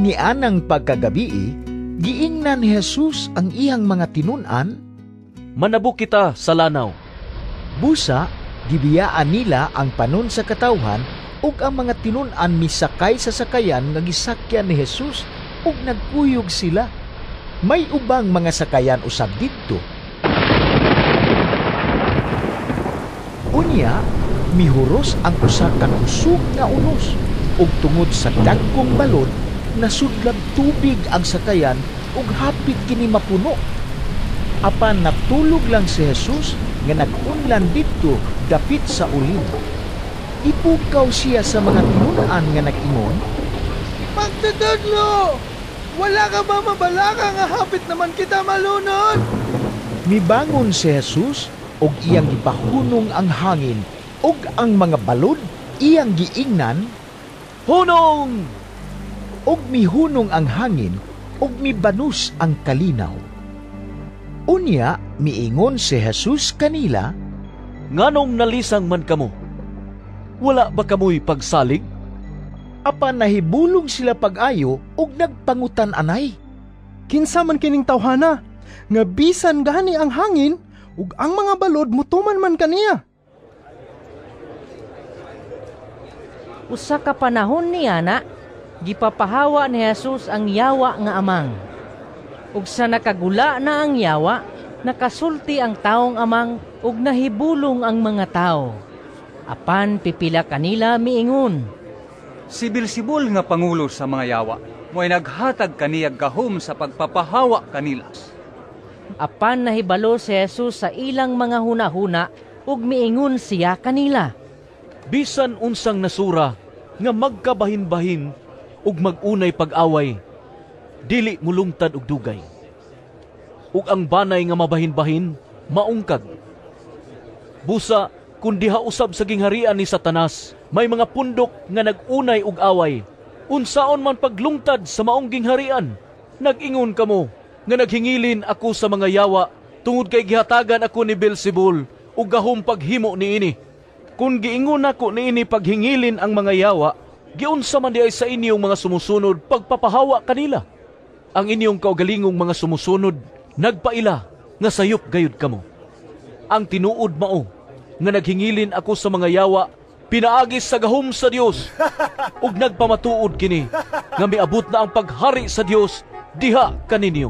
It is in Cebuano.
Nianang pagkagabii, giingnan ni Jesus ang iyang mga tinun-an, "Manabok kita sa lanaw." Busa, gibiyaan nila ang panon sa katawhan ug ang mga tinun-an misakay sa sakayan nga gisakyan ni Jesus ug nagkuyog sila. May ubang mga sakayan usab didto. Unya, mihuros ang usa ka kusog nga unos ug tungod sa dagkong balod nasudlag tubig ang sakayan ug hapit kini mapuno. Apan natulog lang si Jesus nga nag-unlan didto dapit sa ulin. Ipukaw siya sa mga tinun-an nga nag-ingon, "Magtutudlo! Wala ka ba mabalaka nga hapit naman kita malunod?" Mibangon si Jesus ug iyang gipahunong ang hangin ug ang mga balod, iyang giingnan, "Hunong!" Ug mihunong ang hangin ug mibanus ang kalinaw. Unya miingon si Jesus kanila, "Nganong nalisang man kamo? Wala ba kamoy pagsalig?" Apan nahibulong sila pag-ayo ug nagpangutan-anay, "Kinsa man kining tawhana nga bisan gani ang hangin ug ang mga balod mutuman man kaniya?" Usa ka panahon niya na gipapahawa ni Jesus ang yawa nga amang. Ug sa nakagula na ang yawa, nakasulti ang taong amang ug nahibulong ang mga tawo. Apan pipila kanila miingon, "Si Beelzebul nga pangulo sa mga yawa, mo'y naghatag kaniya gahom sa pagpapahawa kanila." Apan nahibalo si Jesus sa ilang mga hunahuna ug miingon siya kanila, "Bisan unsang nasura nga magkabahin-bahin ug mag-unay pag-away, dili molungtad og dugay. Ug ang banay nga mabahin-bahin, maungkag. Busa, kun diha usab sa gingharian ni Satanas, may mga pundok nga nag-unay og away, unsaon man paglungtad sa maong gingharian? Nag-ingon kamo nga naghingilin ako sa mga yawa tungod kay gihatagan ako ni Beelzebul og gahom paghimo niini. Kun giingon nako niini paghingilin ang mga yawa, giunsa man diay sa inyong mga sumusunod pagpapahawa kanila? Ang inyong kaugalingong mga sumusunod nagpaila nga sayop gayud kamo. Ang tinuod mao nga naghingilin ako sa mga yawa pinaagi sa gahom sa Dios, ug nagpamatuod kini nga miabot na ang paghari sa Dios diha kaninyo.